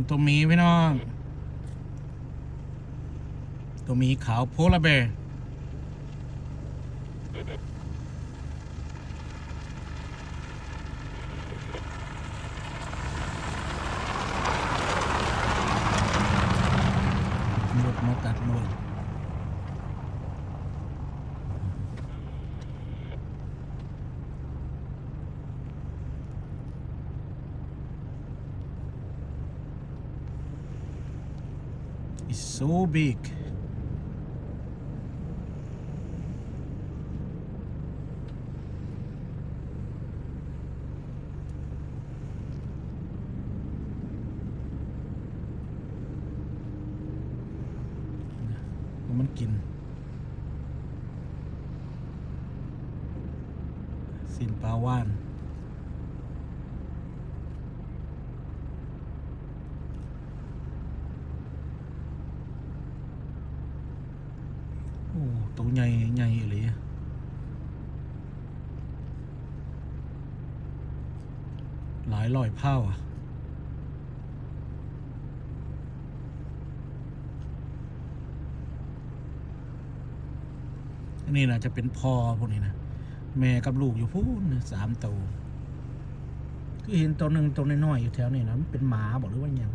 ຕົວໝີພີ່ນ້ອງ ຕົວໝີຂາວໂພລາແບ. ລົດມາຕັດໂລດ. It's so big. ໃຫ້ມັນກິນ ຊີ້ນປາຫວານ. ໂອ້ ໂຕໃຫຍ່ ໃຫຍ່ອີ່ຫຼີ ຫຼາຍຮ້ອຍພາວອະ. ອັນນີ້ໜ້າຈະເປັນພໍ່ພວກນີ້ນະ ແມ່ກັບລູກຢູ່ພຸ້ນນະ ສາມໂຕ. ຄືເຫັນໂຕໜຶ່ງ ໂຕນ້ອຍໆ ຢູ່ແຖວນີ້ນະ ມັນເປັນໝາບໍ ຫຼືວ່າຫຍັງ?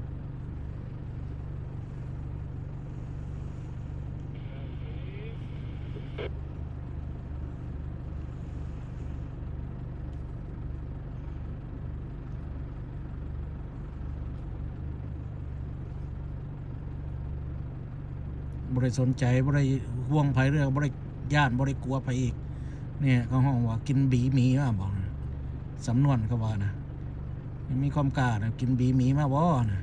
ບໍ່ໄດ້ສົນໃຈ ບໍ່ໄດ້ຫ່ວງໃຜເລີຍ ບໍ່ໄດ້ຢ້ານ ບໍ່ໄດ້ກົວໃຜອີກ. ນີ້ເຂົາຮ້ອງວ່າ ກິນບີໝີມາບໍ ສຳນວນເຂົາວ່ານະ. ຍັງມີຄວາມກ້ານະ ກິນບີໝີມາບໍນະ.